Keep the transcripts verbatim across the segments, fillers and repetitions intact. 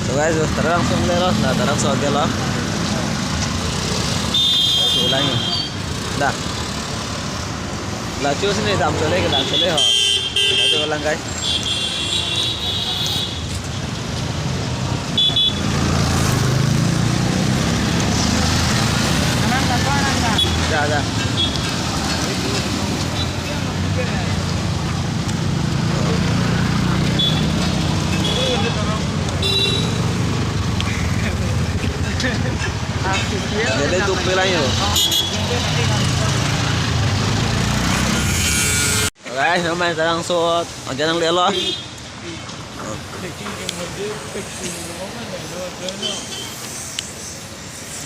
So guys, Taralangso le lo, la Taralangso ke lo. So ulang. Da. La chus ni dam chole ke dam chole ho. La chu ulang guys. Da, da. Jadi tu pelayo. Guys, namai Taralangso, aja nang lelo.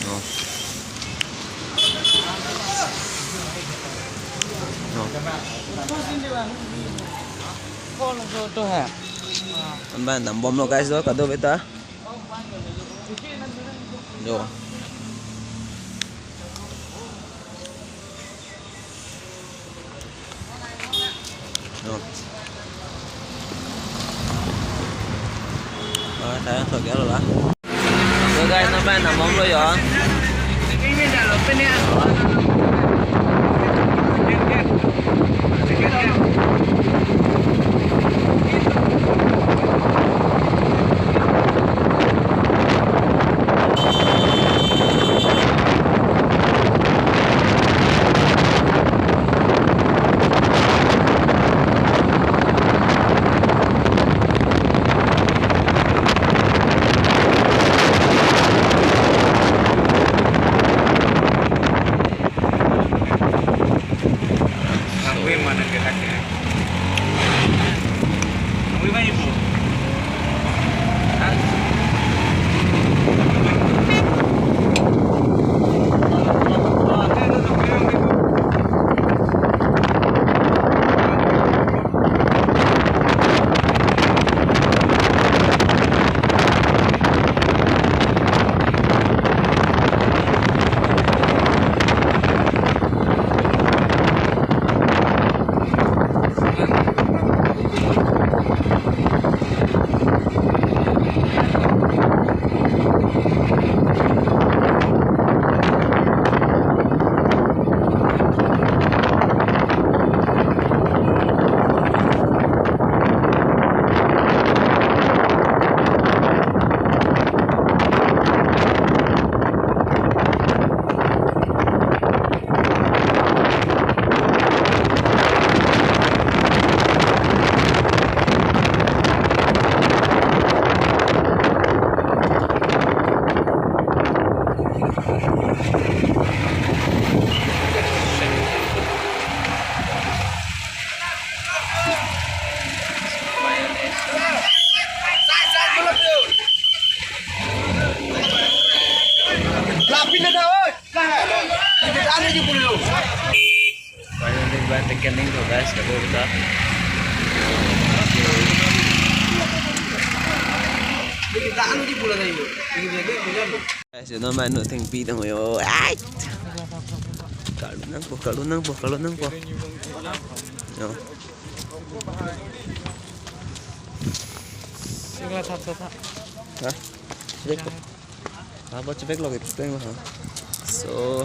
No. No. Anban dambomlo guys, do kado beta. Do. No. Ba, saya so gelo la. So guys, namai dambomlo yo. Finally, ba tekening to guys, kado kita. Guys, you know, manu thengpi tang yo. Ai. Kalu nangpo, kalu nangpo, kalu nangpo. Yo. Singla thap thap. Hah? Cek. Ah, bo chevek lo gitu, ha. So,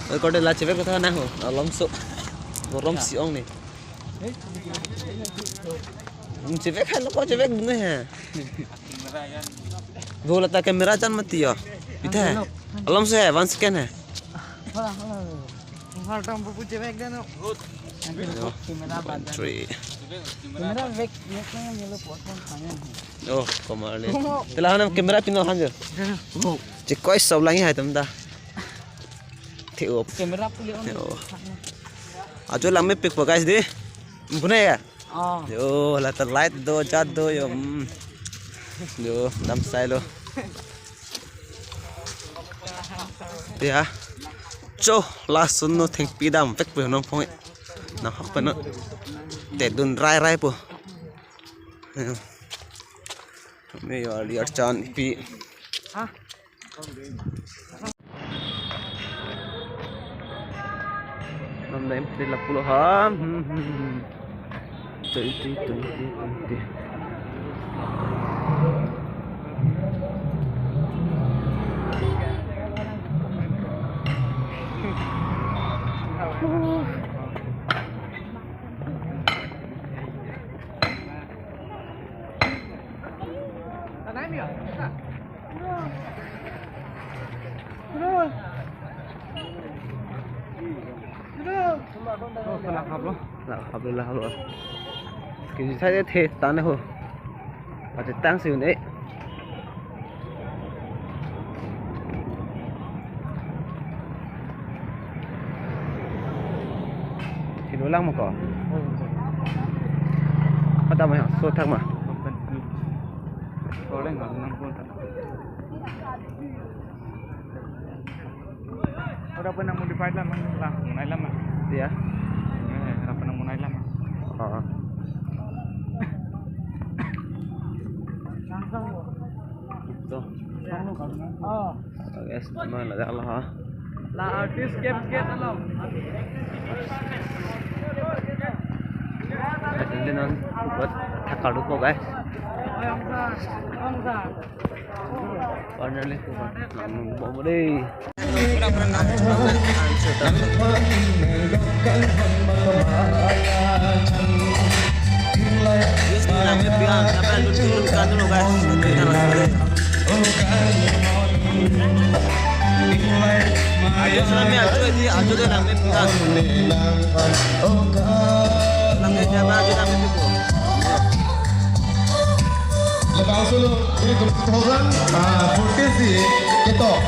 oi, kode la chevek kotha nang ho, alom so. Borom si ong ni. Hmm, chevek hai lo ko chevek ne ha. Bo lata camera chan mati yo. Pitha hai. Alom so hai, one second hai. Hola, hola. Har tang bu chevek deno. Yo. Camera banda. Three. Camera vek, vek na melo postpone kanya. Oh, komarli. Komo. Tela hanam camera pino hanjo. Oh. Chekoi sob lang hai tum ta. Ti op. Camera puli on. Yo. Ajo lang mepikpo guys di. Bune ya? Oh. Yo, lata light do, jat do yo. Hmm. Yo, dam sai lo. Ya. Cho, lason no thengpi damvekpo nangpong. Nahok pano. Te dun rai rai po. Ya. Me yo ali archan pi. Ha? Nam nem de lapulo ham. Hmm, hmm, hmm. Twenty, twenty, twenty. Oh, la hap lo. La hap lo, la hap lo. Kisi sai de the tan ho. Ate tang si un-e. Thilo lang ma ko. Pada ma ya, so thak ma. Ora pernah modified lah, mang lah, munai lah, mang. Iya. Eh, ora pernah munai lah, mang. Oh. Tuh. Oh. Guys, mana ada Allah, ha? La artist cap cap along. Ate non buat thakar dupo, guys. Finally, kuha. Nang nunggu mo deh. Yes, di lang pian, apa yang dulu kan dulu, guys. Ajo sa lang pian, ajo di, ajo di lang pian. Lang pian, ajo lang pian. Labangso lo, ini two thousand, ah, fourteen si ketok.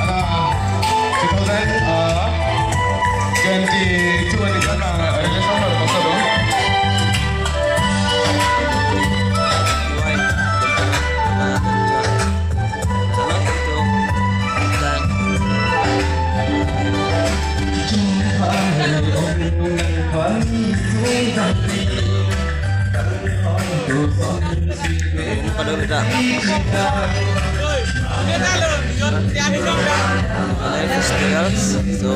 Ah, two thousand, ah, twenty-two ini kan, ah, relation lo, bangso lo. Kadokave ta. Festivals. So,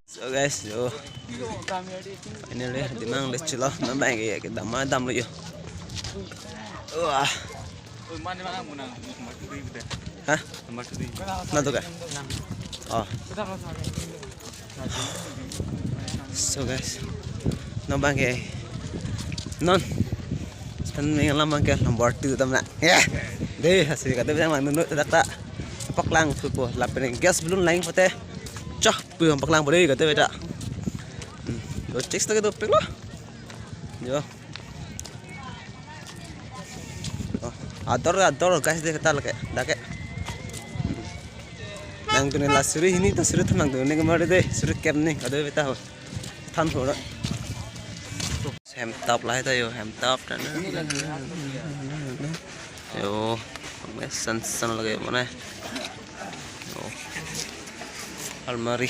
so guys, so finally, di mang le chilo, non bang ke, ke dam ma damlo yo. Wah. Hah? Nangtum ke? Oh. So guys, non bang ke, non stand ning alam bang ke number two tam na. Ya. Dei, hasi kata bilang lang nunut dak ta. Paklang pu po, lapen gas balloon lang pote. Chah, pu paklang po dei kata beta. Hmm. Lo chicks ta ke dopik lo. Yo. Oh, ador, ador, guys, dei, kita lake, dake. Nangtum ne la suri hini ta suri than nangtum ne kemar dei, suri kem ne, kadokave ta ho. Than ho na. Hem tap lahai ta yo, hem tap ta na. Yo, san san lake mana. Yo. Almari.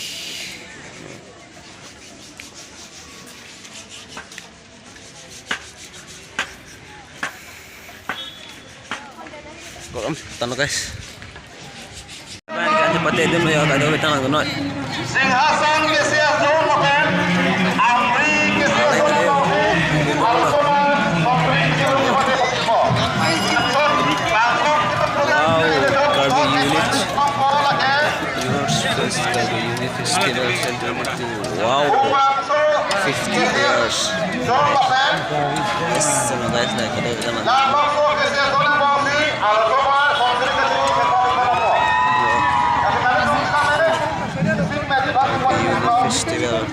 Korom, tano guys. Bang, kan cepat edun ya, kadokave ta lang noi. Singhason ke sia zone lapen, Amri ke sia zone lapen, Alsona, Amri ke sia zone lapen. Wow, Karbi unit. Viewers, first Karbi unit festival center. Wow, fifty years. Yes, so guys, na kita kita na. Festival.